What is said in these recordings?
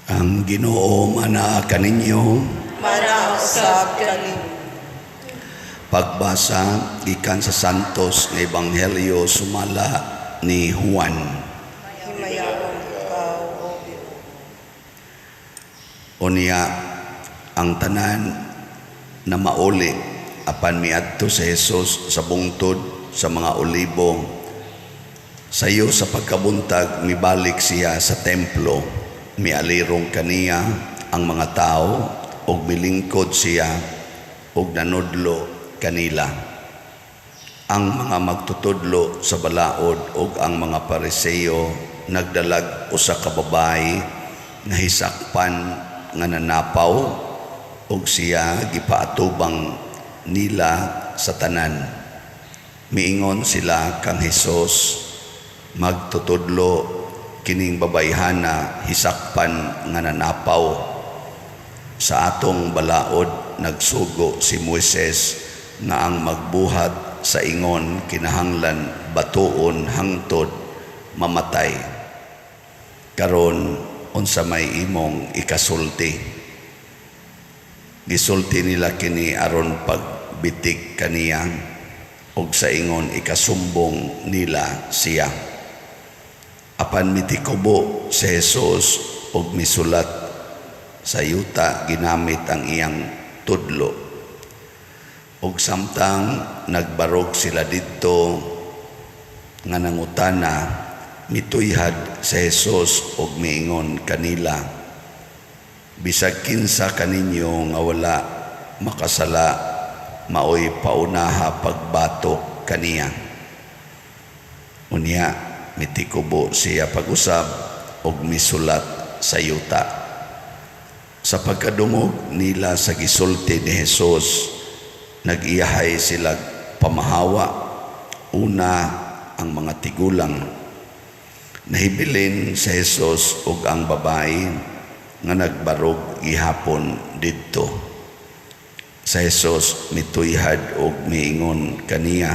Ang Ginoo mana kaninyo. Mana usab kaninyo. Pagbasa gikan sa Santos nga Ebanghelyo sumala ni Juan. Himayaon ikaw, O Ginoo. Unya ang tanan na mauli apan miadto sa Jesus sa bungtod sa mga olibo. Sayo sa pagkabuntag mibalik siya sa templo, mialirong kaniya ang mga tao ug milingkod siya ug nanudlo kanila. Ang mga magtutudlo sa balaod ug ang mga Pariseo nagdalag usa ka babayi nga hisakpan nga nanapaw ug siya gipaatubang nila sa tanan. Miingon sila kang Hesus, "Magtutudlo, kining babayhana hisakpan nga nanapaw. Sa atong balaod nagsugo si Moises nga ang magbuhat sa ingon kinahanglan batuon hangtod mamatay. Karon unsa may imong ikasulti?" Gisulti nila kini aron pagbitik kaniya ug sa ingon ikasumbong nila siya. Apan mitikubo si Jesus ug misulat sa yuta ginamit ang iyang tudlo. Ug samtang nagbarog sila didto nga nangutana, mituyhad si Jesus ug miingon kanila, "Bisag kinsa kaninyo nga wala makasala, maoy paunaha pagbato kaniya." Unya mitikubo siya pag-usab ug misulat sa yuta. Sa pagkadungog nila sa gisulti ni Jesus, nag-iyahay sila pamahawa, una ang mga tigulang. Nahibilin sa Jesus ug ang babae nga nagbarog gihapon didto. Sa Jesus mituyhad og miingon kaniya,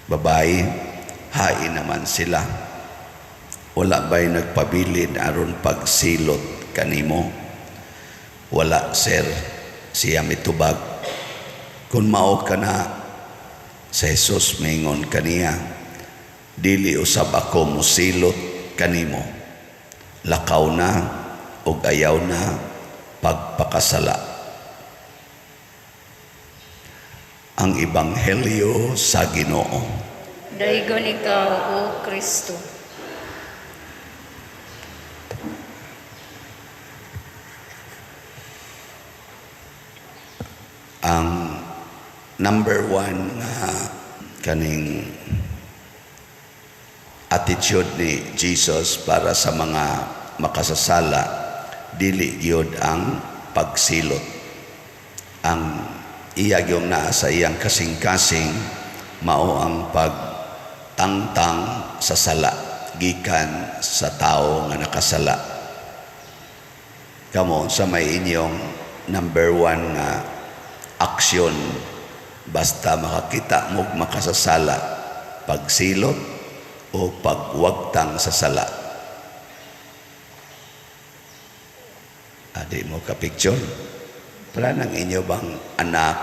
"Babae, hain naman sila? Wala ba'y nagpabilin aron pagsilot kanimo?" "Wala, sir," siya mitubag. "Kung mao ka na," sa Jesus mingon kaniya, "dili usab ako musilot kanimo. Lakaw na ug ayaw na pagpakasala." Ang Ebanghelyo sa Ginoo. Daygon ikaw, O Kristo. Ang number one nga kaning attitude ni Jesus para sa mga makasasala, dili gyud ang pagsilot. Ang iya gyud naa sa iyang kasing-kasing mao ang pagtangtang sa sala gikan sa tawo nga nakasala. Kamo, sa may inyong number one nga aksyon basta makakita mo makasasala, pagsilot o pagwagtang sa sala? Adi mo ka picture? Para nang inyo bang anak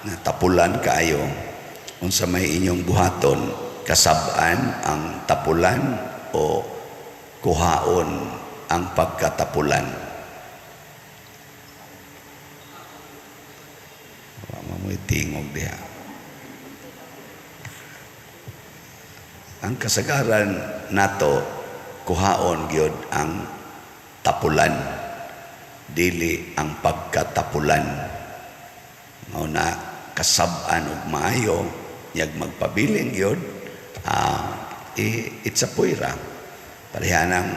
na tapulan kaayo, unsa may inyong buhaton, kasab-an ang tapulan o kuhaon ang pagkatapulan? Wa mo tingog diha. Ang kasagaran nato, kuhaon gyud ang tapulan, dili ang pagkatapulan. Mao na kasab-an og maayo, yag magpabilin gyud, it's a puira. Pareha nang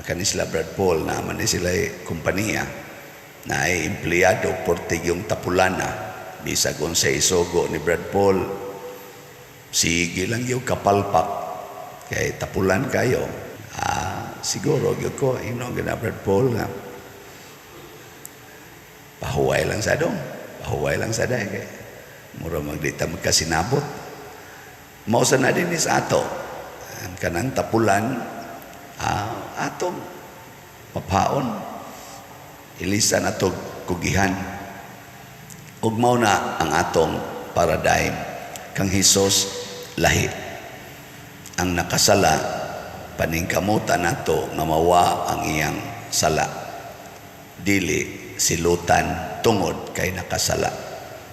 kani sila Brad Paul na man ni sila kompanya na ay empleyado portig yung tapulana. Bisag unsa isugo ni Brad Paul, sige lang yung kapalpak kay tapulan kayo. Siguro gyud ko ino gina Brad Paul nga pahuway lang sa dong, pahuway lang sa day kay mura magdita magkasinabot. Mao sa na din is ato ang kanang tapulan, atong Papaon. Ilisan ato kugihan. Ug mao na ang atong paradigm. Kang Hesus lahi. Ang nakasala, paningkamutan nato nga mawa ang iyang sala. Dili silutan tungod kay nakasala.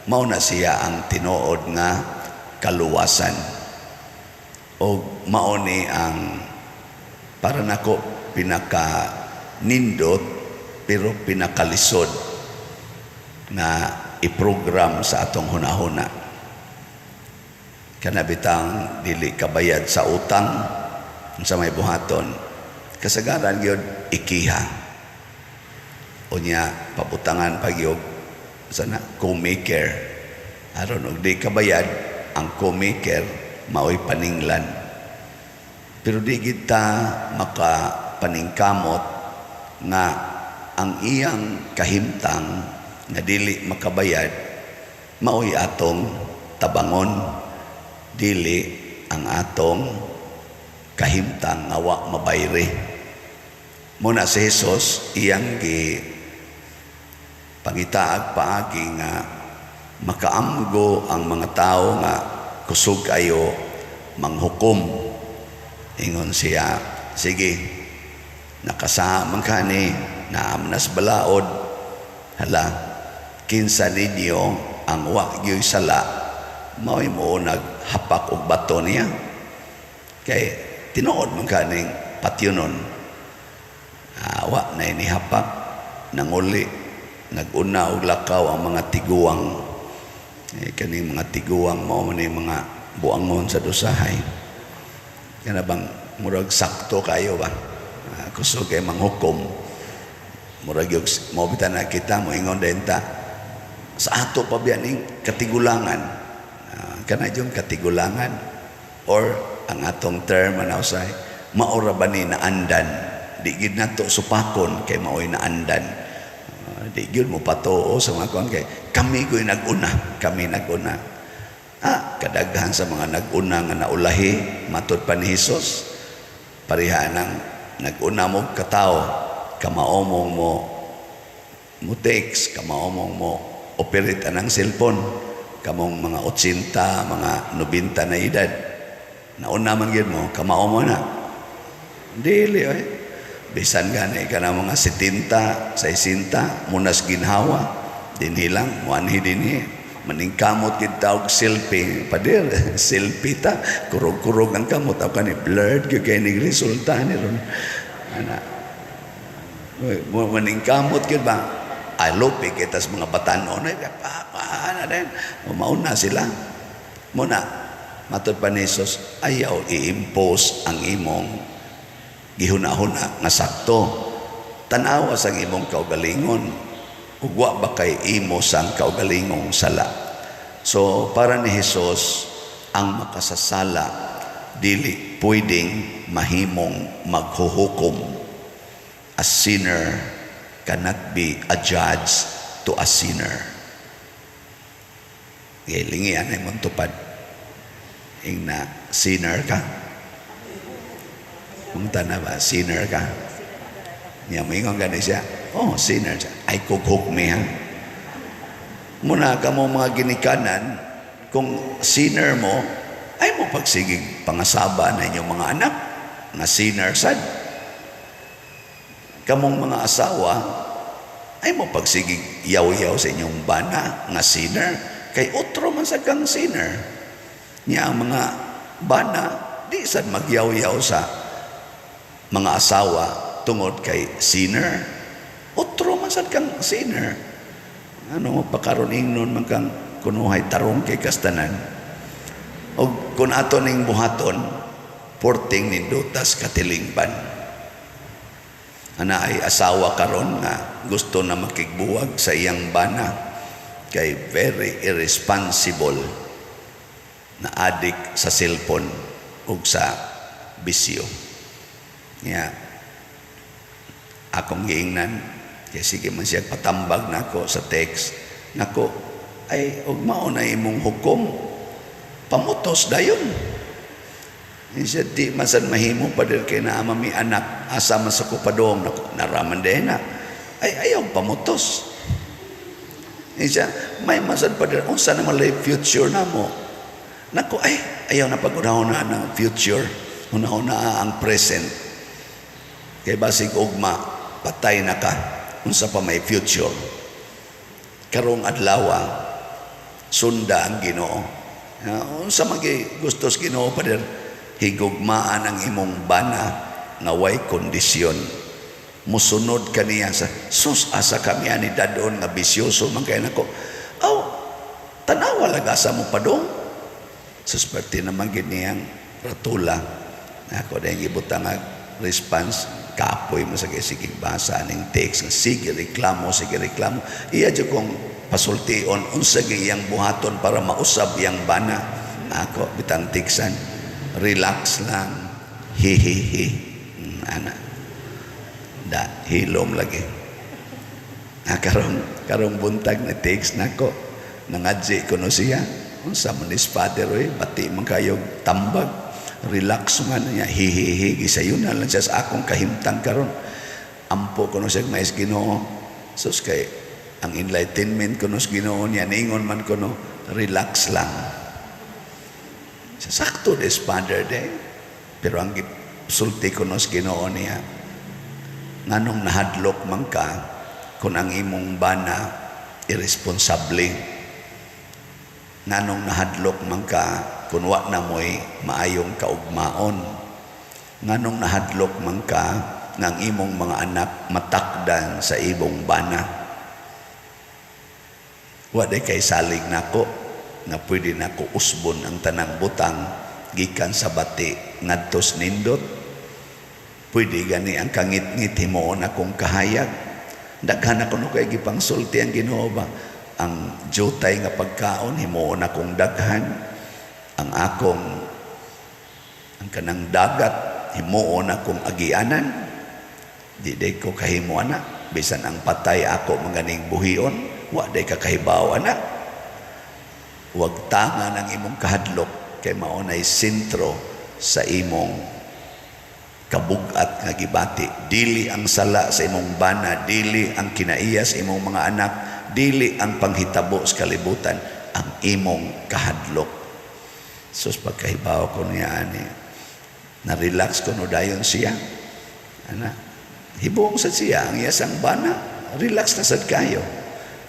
Mao na siya ang tinuod nga kaluwasan. O mao ni ang para nako pinaka nindot pero pinakalisod na iprogram sa atong hunahuna. Kana bitang dili kabayad sa utang, sa may buhaton, kasagaran gyud ikiha. Unya pabutangan pa gyud sana co-maker. Aron og di kabayad ang co-maker, maoy paninglan. Pero di kita makapaningkamot nga ang iyang kahimtang nga dili makabayad maoy atong tabangon, dili ang atong kahimtang nga wa mabayri. Muna si Jesus iyang gi pangitaag paagi nga makaamgo ang mga tao nga kusog ayo manghukom. Ingon siya, "Sige, nakasama ka ni naamnas balaod. Hala, kinsa ninyo ang wa gyoy sala, mao'y mo naghapak og bato niya." Kay tinuod man kaning patyonon. Wa na inihapak, nanguli, naguna og lakaw ang mga tiguang. Eh, kaning mga tiguang mao man ni mga buangon sa dusahay. Kana bang murag sakto kayo ba? Kusog kay manghukom. Murag yung mo bitan na kita moingon din ta sa ato pa biya ning katigulangan. Kana yung katigulangan or ang atong term ana usay, maora ba ni naandan, di gid nato supakon kay maoy naandan. Di gyud mo patuo sa mga kuan kay kami ko'y nag-una, kami nag-una. Kadaghan sa mga nag-una nga naulahi matud pa ni Hesus. Pareha nang nag-una mo katao, kamaomong mo mo text, kamaomong mo operate anang cellphone, kamong mga 80, mga 90 na edad. Nauna man gyud mo, kamao mo na. Dili oy. Bisan gani ka na mga 70, 60, munas ginhawa, dinhi lang, muanhi dinhi. Maningkamot gid ta og selfie, pader, selfie ta, kurog-kurog ang kamot, aw kani blurred gyud kay ning resulta ni ron. Ana. Uy, maningkamot gyud ba? Ay, lupi kita sa mga batanon, ay, pa, pa, ana din. Mauna sila. Muna, matod pa ni Jesus, ayaw i-impose ang imong gihuna-huna nga sakto. Tanawa sa imong kaugalingon. Ug wa ba kay imo sang kaugalingong sala? So, para ni Jesus, ang makasasala dili pwedeng mahimong maghuhukom. A sinner cannot be a judge to a sinner. Gilingi anay mong tupad. Ing na sinner ka. Kung na ba, sinner ka. Niya moingon gani siya, "Oh, sinner siya." Ay kughukmi ha. Muna ka mo mga ginikanan, kung sinner mo, ay mo pagsigig pangasaba na inyong mga anak nga sinner sad. Kamong mga asawa, ay mo pagsigig yaw-yaw sa inyong bana nga sinner. Kay otro man sa kang sinner. Niya ang mga bana, di sad magyaw-yaw sa mga asawa tungod kay sinner. Otro man sad kang sinner. Ano mo pakaron ingnon man kang kunuhay tarong kay kastanan. Og kung ato ning buhaton, porting nindutas katilingban. Ana ay asawa karon nga gusto na makigbuwag sa iyang bana kay very irresponsible na adik sa cellphone ug sa bisyo. Nga akong giingnan kay sige man siya patambag nako sa text nako, "Ay, ug mao na imong hukom, pamutos dayon." Siya, di man sad mahimo, pader, kay naa man mi anak, asa man sa ko padong. Nako, naraman din na. Ay, ayaw pamutos. Siya, may masad, pader, unsa naman lay future na mo? Nako, ay, ayaw na pag-unahon na ng future. Unahon na ang present. Kay basig ugma, patay na ka. Unsa pa may future? Karong adlaw, sunda ang Ginoo. Unsa magi gustos Ginoo, pader? Higugmaan ang imong bana nga way kondisyon. Musunod kaniya sa sus, asa kami ani dadon nga bisyoso man kay nako. Aw, tanawa lang asa mo padong. Sus, perti naman gid niyang ratula. Ako dahil gibutang ang response, kapoy mo sa sige basa ning text, sige reklamo, sige reklamo. Iya jud kong pasultion unsa gyud iyang buhaton para mausab iyang bana. Ako bitang tiksan, relax lang, hi hi hi. Ana. Da, hilom lagi. Na karong buntag na text nako. Nangadji ko no siya. Unsa man is, father, oy, bati man kayo tambag. Relax man niya, hi hi hi, gisayon na lang siya sa akong kahimtang karon. Ampo ko no siya mais Ginoo. Sus, kay ang enlightenment ko no sa Ginoo niya ningon man ko no, relax lang. Sa sakto des father day. Pero ang sulti ko no sa Ginoo niya, nganong nahadlok man ka kung ang imong bana irresponsable? Nganong nahadlok man ka kung wa na mo'y maayong kaugmaon? Nganong nahadlok man ka nga ang imong mga anak matakdan sa imong bana? Wa day kay salig nako nga pwede nako usbon ang tanang butang gikan sa bati ngadtos nindot. Pwede gani ang kangit-ngit himuon akong kahayag. Daghan ako no kay gipangsulti ang Ginoo ba. Ang jutay nga pagkaon himuon akong daghan. Ang akong ang kanang dagat himuon akong agianan. Di day ko kahimo ana, bisan ang patay ako maganing buhion, wa day ka kahibaw ana. Wag tanga ng imong kahadlok kay mao nay sentro sa imong kabugat nga gibati. Dili ang sala sa imong bana, dili ang kinaiya sa imong mga anak, dili ang panghitabo sa kalibutan, ang imong kahadlok. Sus, pagkahibaw ko niya ani, na-relax ko no dayon siya. Ana, hibuong sa siya ang iyasang bana, relax na sad kayo.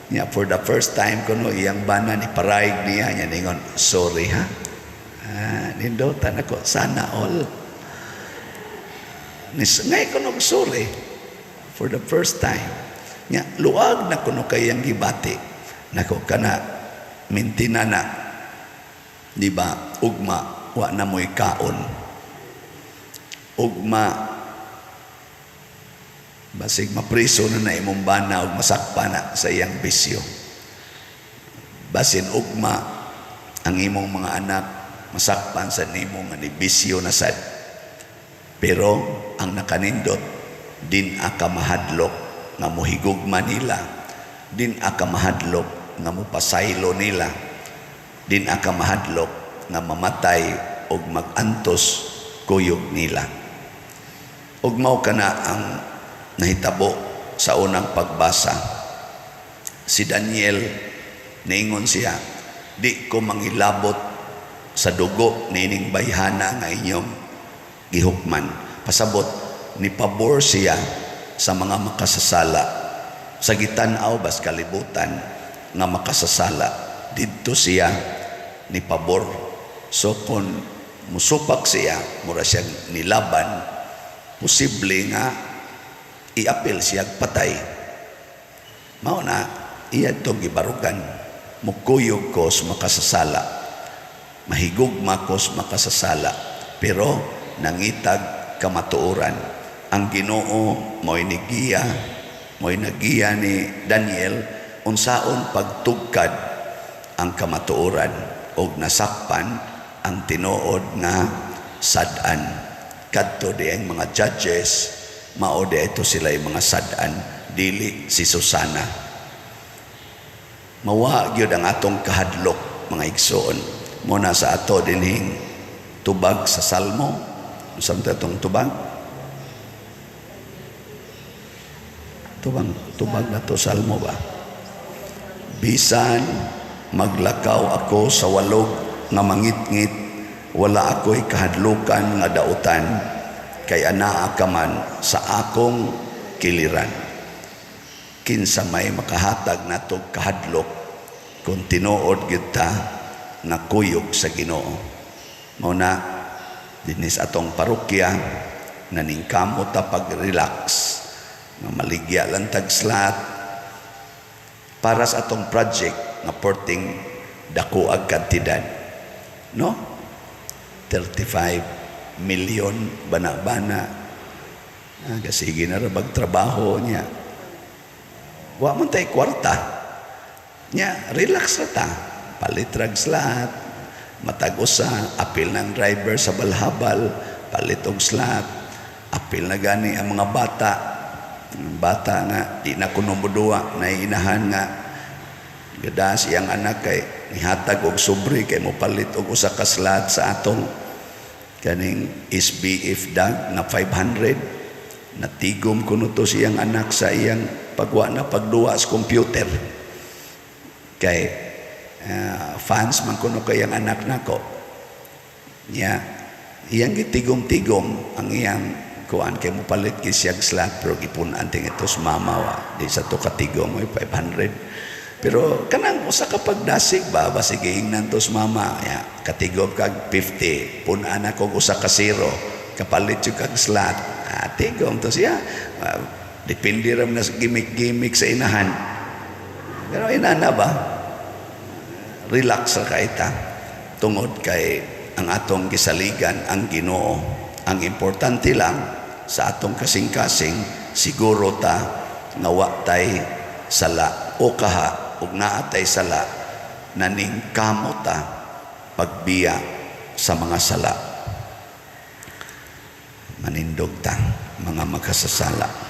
Niya, for the first time ko no iyang bana ni parayg niya, niya ningon, "Sorry ha." Ah, nindotan ako, sana all. Nis, ngay ko nog sorry for the first time. Nya, luag na kuno kayang gibati. Nako kana mintina na. Di ba? Ugma wa na mo'y kaon. Ugma basig mapriso na na imong bana ug masakpa na sa iyang bisyo. Basin ugma ang imong mga anak masakpan sa nimo nga ni bisyo na sad. Pero ang nakanindot, din aka mahadlok nga mohigugma nila, din aka mahadlok nga mopasaylo nila, din aka mahadlok nga mamatay og magantos kuyog nila. Ug mao kana ang nahitabo sa unang pagbasa. Si Daniel, niingon siya, "Di ko mangilabot sa dugo nining bayhana nga inyong gihukman." Pasabot, ni pabor siya sa mga makasasala. Sa gitan-aw bas kalibutan nga makasasala, didto siya ni pabor. So kung musupak siya, mura siyang nilaban, posible nga iapil siya patay. Mao na iya itong gibarugan. Mukuyog ko sa makasasala. Mahigugma ko sa makasasala. Pero nangitag kamatuoran. Ang Ginoo mo'y nigiya, mo'y nagiya ni Daniel unsaon pagtugkad ang kamatuoran og nasakpan ang tinuod nga sad-an. Kadto di ang mga judges, mao di ito sila yung mga sad-an, dili si Susana. Mawa gyud ang atong kahadlok, mga igsoon. Muna sa ato dinhing Tubag sa Salmo. Unsa man itong tubag? Tubag, tubag na to Salmo ba? Bisan maglakaw ako sa walog nga mangitngit, wala ako'y kahadlukan nga dautan, kay anaa ka man sa akong kiliran. Kinsa may makahatag nato kahadlok kung tinuod gyud ta nga kuyog sa Ginoo. Mao na dinhi sa atong parokya naningkamot ta pag-relax nga maligya lang tag slot para sa atong project nga porting dako ag kantidad, no? 35 million bana-bana. Ah, sige na ra trabaho niya, wa man tay kwarta nya, relax ra ta, palit rag slot matag usa, apil ng driver sa balhabal, palit og slot, apil na gani ang mga bata. Ang bata nga di na kuno moduwa, naiinahan nga gadas iyang anak kay nihatag og sobre kay mopalit og usa ka slot sa atong kaning SBF dag nga 500. Natigom kuno to siyang anak sa iyang pagwa na pagduwa sa computer kay fans man kuno kay ang anak nako niya. Iyang gitigom-tigom ang iyang kuan kay mopalit gyud siyang slot, pero gipun-an ting ito sa mama wa di sa to katigom oy 500. Pero kanang usa ka pagdasig ba, basig giingnan to sa mama ya, katigom kag 50, pun-an ako usa ka zero, kapalit jud kag slot. Ah, tigom to siya. Ah, depende ra na sa gimmick-gimmick sa inahan, pero inana ba, relax ra kay ta tungod kay ang atong gisaligan ang Ginoo. Ang importante lang sa atong kasing-kasing, siguro ta nga wa tay sala o kaha ug naa tay sala, naningkamot ta pagbiya sa mga sala. Manindog ta, mga makasasala.